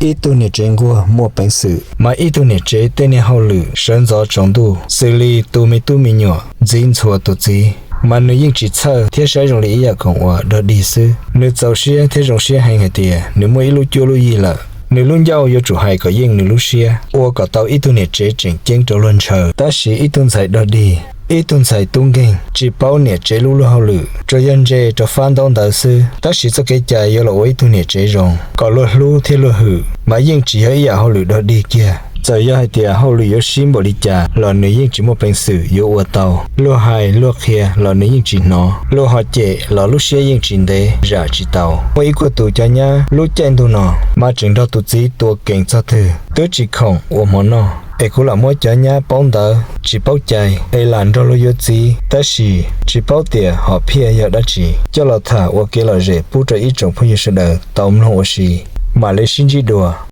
Ib tug niam tsev nquag muaj peev xwm, mas ib tug niam tsev tej niag hauj lwm sawv ntxov tsaus ntuj, xws li tu me tub me nyuam, ntxiv ntxhua tus txiv, mas nws yeej tsis txhawj thiab saib zoo li ib yam khoom uas dog dig xwb. Nws txaus siab thiab zoo siab heev hais tias nws muaj ib lub cuab lub yig lawm. Nws lub ncauj yuav tsum hais kom yeej nws lub siab, ua kom tau ib tug niam tsev tseem ceeb rau luag ntshaw. Tab sis ib tug ntxhais dog dig, ib tug ntxhais tub nkeeg, tsis paub niam tsev lub luag hauj lwm, tsuas yog ntse rau fab ntaub ntawv xwb, tab sis txoj kev cai yuav los ua ib tug niam tsev zoo kom luag hlub thiab luag hwm, mas yeej tsis yog ib yam hauj lwm dog dig kiag. Txawm yog hais tias hauj lwm yuav sib npaum li cas los nws yeej tsis muaj peev xwm yuav ua tau. Luag hais luag qhia los nws yeej tsis hnov, luag ho cem los lub siab yeej tsis ntev, zam tsis tau. Muaj ib kuag tus cov nyab lub caij ntuj no mas tseem nrog tus txiv tua kees txog twg twb tsis khoom ua hmo noj, es kuv lam muab cov nyab paub ntawv tsis paub cai es lam nrog luag yuav txiv, tab sis tsis paub tias hom phiaj yog dab tsi. Coj los tham ua kev lom zem pub rau ib tsoom phooj ywg sawv daws tau mloog ua si, mam li sib ntsib dua.